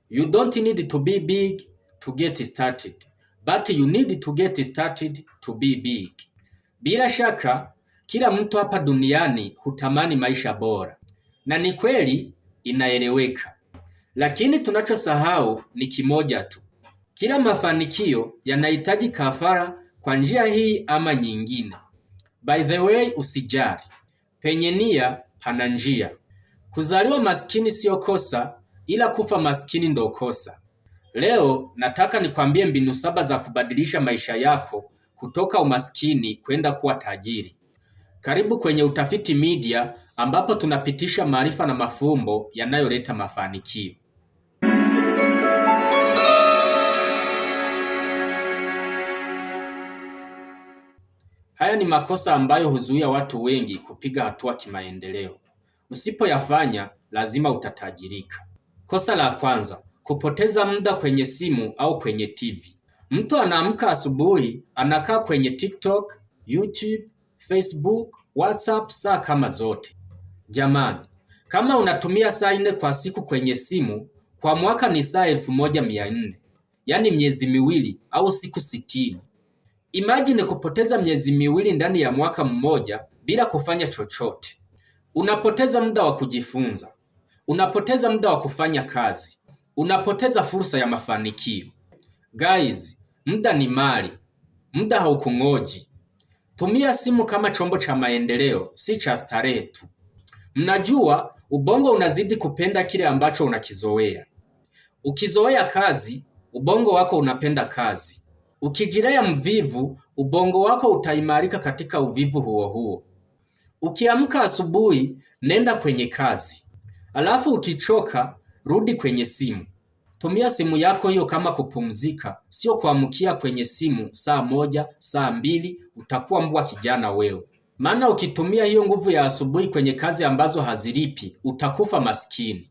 You don't need to be big to get started, but you need to get started to be big. Bila shaka kila mtu hapa duniani hutamani maisha bora, na ni kweli inaeleweka, lakini tunachosahau ni kimoja tu: kila mafanikio yanahitaji kafara kwa njia hii ama nyingine. By the way, usijali, penye nia pana njia. Kuzaliwa maskini siyo kosa, ila kufa maskini ndo kosa. Leo nataka nikwambie mbinu 7 za kubadilisha maisha yako kutoka umaskini kwenda kuwa tajiri. Karibu kwenye Utafiti Media ambapo tunapitisha maarifa na mafumbo yanayoleta mafanikio. Haya ni makosa ambayo huzuia watu wengi kupiga hatua kimaendeleo. Usipoyafanya lazima utatajirika. Kosa la kwanza, kupoteza muda kwenye simu au kwenye TV. Mtu anaamka asubuhi, anakaa kwenye TikTok, YouTube, Facebook, WhatsApp saa kama zote. Jamani, kama unatumia saa 4 kwa siku kwenye simu, kwa mwaka ni saa 1400, yaani miezi 2 au siku 60. Imagine kupoteza miezi 2 ndani ya mwaka mmoja bila kufanya chochote. Unapoteza muda wa kujifunza, unapoteza muda wa kufanya kazi, unapoteza fursa ya mafanikio. Guys, muda ni mali, muda haukungoji. Tumia simu kama chombo cha maendeleo, si cha starehe tu. Mnajua ubongo unazidi kupenda kile ambacho unakizoea. Ukizoea kazi, ubongo wako unapenda kazi. Ukijilea mvivu, ubongo wako utaimarika katika uvivu huo huo. Ukiamka asubuhi, nenda kwenye kazi. Alafu ukichoka, rudi kwenye simu. Tumia simu yako hiyo kama kupumzika, sio kuamkia kwenye simu saa 1, saa 2, utakuwa mbwa kijana wewe. Maana ukitumia hiyo nguvu ya asubuhi kwenye kazi ambazo hazilipi, utakufa maskini.